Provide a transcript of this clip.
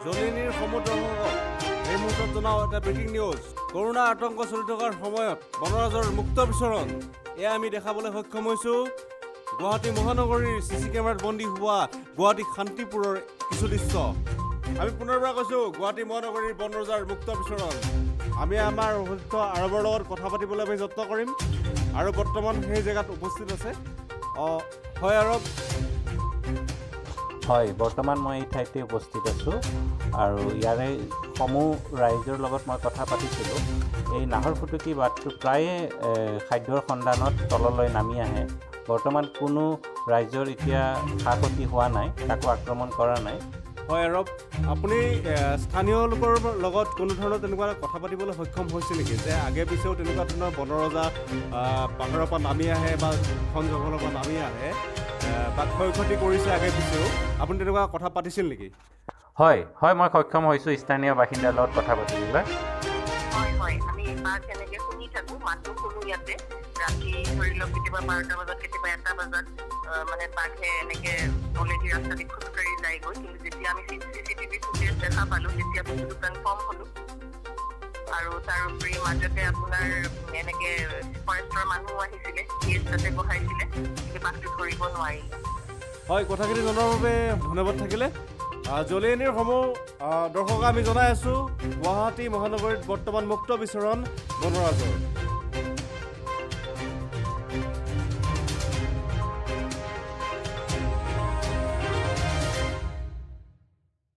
জলিনীৰ সমূহ দৰ্শকক এই মুহূৰ্তত জনাওঁ এটা ব্ৰেকিং নিউজ। কৰোণা আতংক চলি থকাৰ সময়ত বনৰাজৰ মুক্ত বিচৰণ, এয়া আমি দেখাবলৈ সক্ষম হৈছোঁ। গুৱাহাটী মহানগৰীৰ চি চি কেমেৰাত বন্দী হোৱা গুৱাহাটী শান্তিপুৰৰ কিছু দৃশ্য। আমি পুনৰবাৰ কৈছোঁ, গুৱাহাটী মহানগৰীৰ বনৰজাৰ মুক্ত বিচৰণ। আমি আমাৰ সতীৰ্থ আৰৱৰ লগত কথা পাতিবলৈ আমি যত্ন কৰিম আৰু বৰ্তমান সেই জেগাত উপস্থিত আছে। অঁ হয়, আৰৱ। হয়, বৰ্তমান মই এই ঠাইতে উপস্থিত আছোঁ আৰু ইয়াৰে সমূহ ৰাইজৰ লগত মই কথা পাতিছিলোঁ। এই নাহৰফুটুকী বাঘটো প্ৰায়ে খাদ্যৰ সন্ধানত তললৈ নামি আহে। বৰ্তমান কোনো ৰাইজৰ এতিয়া খা ক্ষতি হোৱা নাই, কাকো আক্ৰমণ কৰা নাই। হয় আৰৱ, আপুনি স্থানীয় লোকৰ লগত কোনো ধৰণৰ তেনেকুৱা কথা পাতিবলৈ সক্ষম হৈছে নেকি যে আগে পিছেও তেনেকুৱা ধৰণৰ বনৰজা পাহাৰৰ পৰা নামি আহে বা বন জংঘলৰ পৰা নামি আহে বা ক্ষয় ক্ষতি কৰিছে আগে পিছেও, আপুনি তেনেকুৱা কথা পাতিছিল নেকি? হয় হয়, মই সক্ষম হৈছোঁ স্থানীয় বাসিন্দাৰ লগত কথা পাতিবলৈ। হয়, আমি বাঘ এনেকে শুনি থাকো, মাতো শুনো ইয়াতে। ৰাতি ধৰি লওক কেতিয়াবা 12টা বজাত, কেতিয়াবা 1টা বজাত মানে বাঘে এনেকে তলেদি ৰাস্তাদি খোজকাঢ়ি যায়গৈ। কিন্তু যেতিয়া আমি চিচিটিভি ফুটেজ দেখা পালো, তেতিয়া বস্তুটো কনফাৰ্ম হলো। আৰু তাৰোপৰি মাজতে আপোনাৰ এনেকে ফৰেষ্টৰ মানুহো আহিছিলে, কেজ তাতে বহাইছিলে, কিন্তু বাঘটো ধৰিব নোৱাৰিলে। হয়, কথাখিনি জনোৱাৰ বাবে ধন্যবাদ থাকিলে। জলিয়ানীৰ সমূহ দৰ্শক, আমি জনাই আছোঁ, গুৱাহাটী মহানগৰীত বৰ্তমান মুক্ত বিচৰণ বনৰাজৰ।